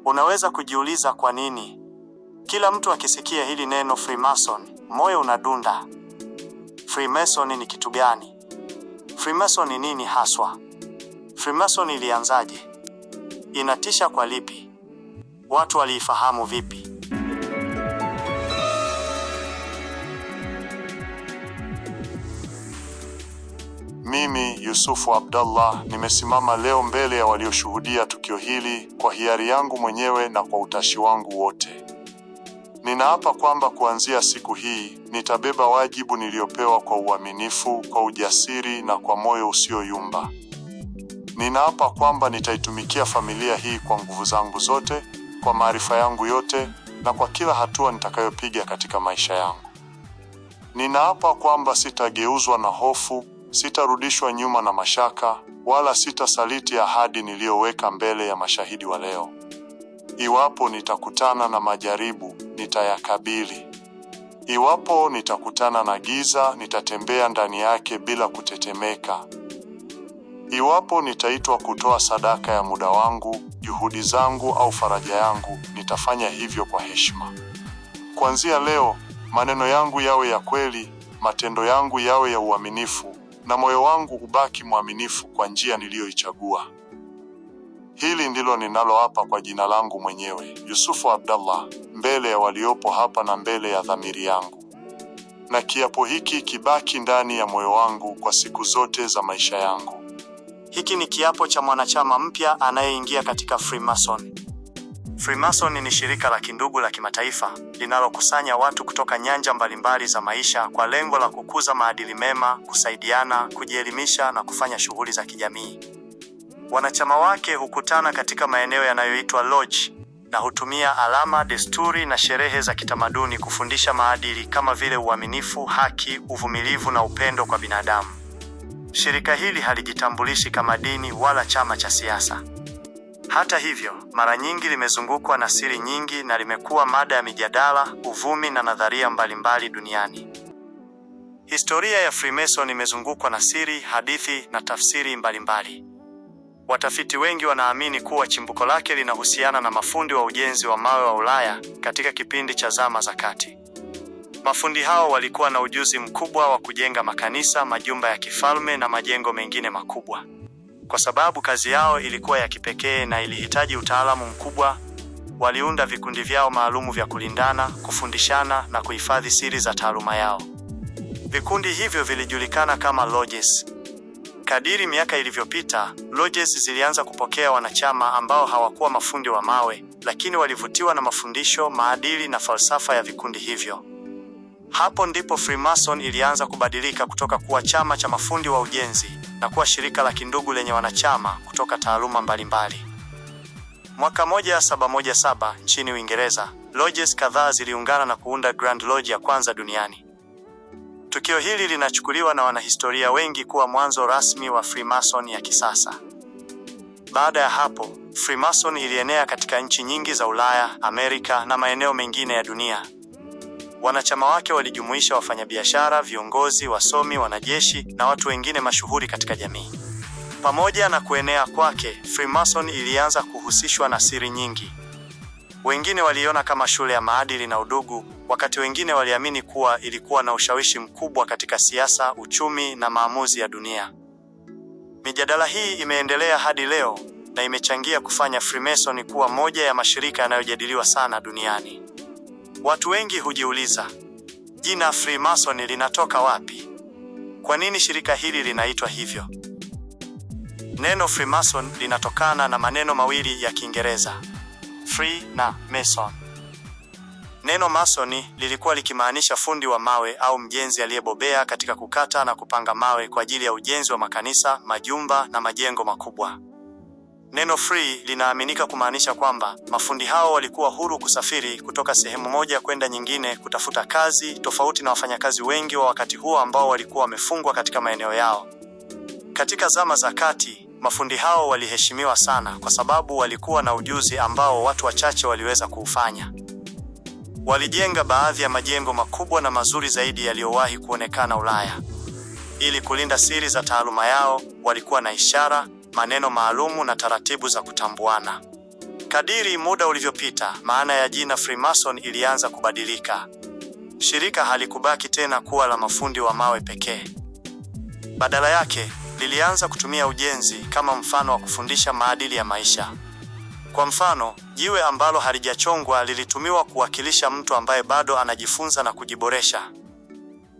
Unaweza kujiuliza kwa nini? Kila mtu akisikia hili neno Freemason, moyo unadunda. Freemason ni kitu gani? Freemason ni nini haswa? Freemason ilianzaje? Inatisha kwa lipi? Watu waliifahamu vipi? Mimi Yusufu Abdallah nimesimama leo mbele ya walioshuhudia tukio hili kwa hiari yangu mwenyewe na kwa utashi wangu wote. Ninaapa kwamba kuanzia siku hii nitabeba wajibu niliopewa kwa uaminifu, kwa ujasiri na kwa moyo usioyumba. Ninaapa kwamba nitaitumikia familia hii kwa nguvu zangu zote, kwa maarifa yangu yote na kwa kila hatua nitakayopiga katika maisha yangu. Ninaapa kwamba sitageuzwa na hofu, sitarudishwa nyuma na mashaka, wala sitasaliti ahadi niliyoweka mbele ya mashahidi wa leo. Iwapo nitakutana na majaribu, nitayakabili. Iwapo nitakutana na giza, nitatembea ndani yake bila kutetemeka. Iwapo nitaitwa kutoa sadaka ya muda wangu, juhudi zangu au faraja yangu, nitafanya hivyo kwa heshima. Kuanzia leo, maneno yangu yawe ya kweli, matendo yangu yawe ya uaminifu, na moyo wangu ubaki mwaminifu kwa njia niliyoichagua. Hili ndilo ninaloapa kwa jina langu mwenyewe, Yusufu Abdallah, mbele ya waliopo hapa na mbele ya dhamiri yangu. Na kiapo hiki kibaki ndani ya moyo wangu kwa siku zote za maisha yangu. Hiki ni kiapo cha mwanachama mpya anayeingia katika Freemason. Freemason ni shirika la kindugu la kimataifa linalokusanya watu kutoka nyanja mbalimbali za maisha kwa lengo la kukuza maadili mema, kusaidiana, kujielimisha na kufanya shughuli za kijamii. Wanachama wake hukutana katika maeneo yanayoitwa lodge na hutumia alama, desturi na sherehe za kitamaduni kufundisha maadili kama vile uaminifu, haki, uvumilivu na upendo kwa binadamu. Shirika hili halijitambulishi kama dini wala chama cha siasa. Hata hivyo, mara nyingi limezungukwa na siri nyingi na limekuwa mada ya mijadala, uvumi na nadharia mbalimbali duniani. Historia ya Freemason imezungukwa na siri, hadithi na tafsiri mbalimbali. Watafiti wengi wanaamini kuwa chimbuko lake linahusiana na mafundi wa ujenzi wa mawe wa Ulaya katika kipindi cha zama za kati. Mafundi hao walikuwa na ujuzi mkubwa wa kujenga makanisa, majumba ya kifalme na majengo mengine makubwa. Kwa sababu kazi yao ilikuwa ya kipekee na ilihitaji utaalamu mkubwa, waliunda vikundi vyao maalumu vya kulindana, kufundishana na kuhifadhi siri za taaluma yao. Vikundi hivyo vilijulikana kama lodges. Kadiri miaka ilivyopita, lodges zilianza kupokea wanachama ambao hawakuwa mafundi wa mawe, lakini walivutiwa na mafundisho, maadili na falsafa ya vikundi hivyo. Hapo ndipo Freemason ilianza kubadilika kutoka kuwa chama cha mafundi wa ujenzi na kuwa shirika la kindugu lenye wanachama kutoka taaluma mbalimbali. Mwaka 1717 nchini Uingereza, lodges kadhaa ziliungana na kuunda Grand Lodge ya kwanza duniani. Tukio hili linachukuliwa na wanahistoria wengi kuwa mwanzo rasmi wa Freemason ya kisasa. Baada ya hapo, Freemason ilienea katika nchi nyingi za Ulaya, Amerika na maeneo mengine ya dunia. Wanachama wake walijumuisha wafanyabiashara, viongozi, wasomi, wanajeshi na watu wengine mashuhuri katika jamii. Pamoja na kuenea kwake, Freemason ilianza kuhusishwa na siri nyingi. Wengine waliiona kama shule ya maadili na udugu, wakati wengine waliamini kuwa ilikuwa na ushawishi mkubwa katika siasa, uchumi na maamuzi ya dunia. Mijadala hii imeendelea hadi leo na imechangia kufanya Freemason kuwa moja ya mashirika yanayojadiliwa sana duniani. Watu wengi hujiuliza, jina Freemason linatoka wapi? Kwa nini shirika hili linaitwa hivyo? Neno Freemason linatokana na maneno mawili ya Kiingereza, free na mason. Neno masoni lilikuwa likimaanisha fundi wa mawe au mjenzi aliyebobea katika kukata na kupanga mawe kwa ajili ya ujenzi wa makanisa, majumba na majengo makubwa. Neno free linaaminika kumaanisha kwamba mafundi hao walikuwa huru kusafiri kutoka sehemu moja kwenda nyingine kutafuta kazi, tofauti na wafanyakazi wengi wa wakati huo ambao walikuwa wamefungwa katika maeneo yao. Katika zama za kati, mafundi hao waliheshimiwa sana kwa sababu walikuwa na ujuzi ambao watu wachache waliweza kuufanya. Walijenga baadhi ya majengo makubwa na mazuri zaidi yaliyowahi kuonekana Ulaya. Ili kulinda siri za taaluma yao, walikuwa na ishara, maneno maalumu na taratibu za kutambuana. Kadiri muda ulivyopita, maana ya jina Freemason ilianza kubadilika. Shirika halikubaki tena kuwa la mafundi wa mawe pekee. Badala yake, lilianza kutumia ujenzi kama mfano wa kufundisha maadili ya maisha. Kwa mfano, jiwe ambalo halijachongwa lilitumiwa kuwakilisha mtu ambaye bado anajifunza na kujiboresha.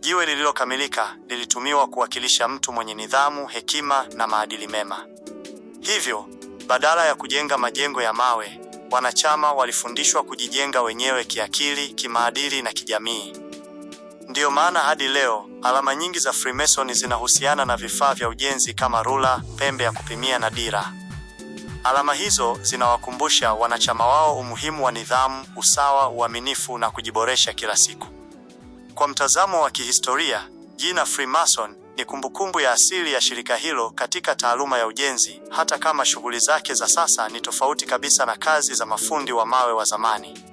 Jiwe lililokamilika lilitumiwa kuwakilisha mtu mwenye nidhamu, hekima na maadili mema. Hivyo, badala ya kujenga majengo ya mawe, wanachama walifundishwa kujijenga wenyewe kiakili, kimaadili na kijamii. Ndiyo maana hadi leo alama nyingi za Freemason zinahusiana na vifaa vya ujenzi kama rula, pembe ya kupimia na dira. Alama hizo zinawakumbusha wanachama wao umuhimu wa nidhamu, usawa, uaminifu na kujiboresha kila siku. Kwa mtazamo wa kihistoria, jina Freemason ni kumbukumbu ya asili ya shirika hilo katika taaluma ya ujenzi, hata kama shughuli zake za sasa ni tofauti kabisa na kazi za mafundi wa mawe wa zamani.